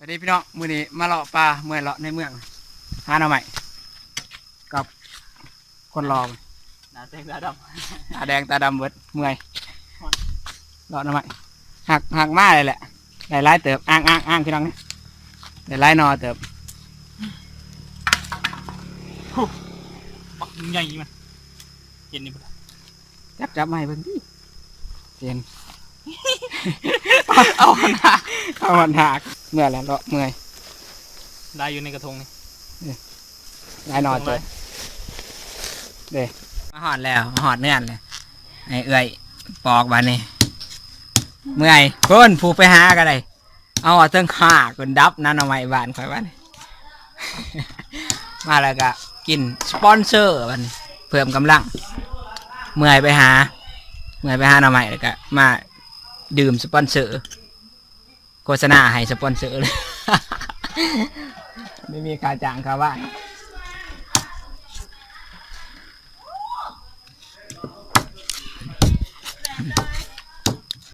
ນີ້ພີ່ນ້ອງ ມື້ນີ້ມາເລາະປ່າ ເມື່ອຍເລາະໃນເມືອງ ຫາໜໍ່ໄມ້ກັບຄົນຫຼໍ່ ໜ້າແດງຕາດຳ ຕາແດງຕາດຳເບິດ ເມື່ອຍ ເລາະໜໍ່ໄມ້ ຫາກ ຫາກມາເລີຍແຫຼະ ໄດ້ຫຼາຍເຕີບ ອ້າງໆໆ ພີ່ນ້ອງ ໄດ້ຫຼາຍໜໍ່ເຕີບ ບັກໃຫຍ່ມັນ ເຫັນນີ້ບໍ່? ຈັບ ຈັບມາໃຫ້ເບິ່ງຕິ ເຫັນ ເອົາຫາກ ເອົາຫາກ ເມື່ອຍແລ້ວເນາະ ເມື່ອຍ ໄດ້ຢູ່ໃນກະທົງນີ້ ເອີ ໄດ້ໜໍ່ເຕີບ ເດ້ ມາຮອດແລ້ວ ມາຮອດເຮືອນແລ້ວ ໃຫ້ເອື້ອຍປອກບາດນີ້ ເມື່ອຍ ພຸ້ນ ຜູ້ໄປຫາກໍໄດ້ ເອົາເຖິງຫ້າຄົນດັບນະ ໜໍ່ໄມ້ບ້ານຂ້ອຍວ່ານີ້ ມາແລ້ວກະກິນສະປອນເຊີບັດນີ້ ເພີ່ມກຳລັງ ເມື່ອຍໄປຫາ ເມື່ອຍໄປຫາໜໍ່ໄມ້ ແລ້ວກະມາດື່ມສະປອນເຊີ ໂຄສະນາໃຫ້ສະປອນເຊີເລີຍ ບໍ່ມີຄ່າຈ້າງຄ່າວ່າງ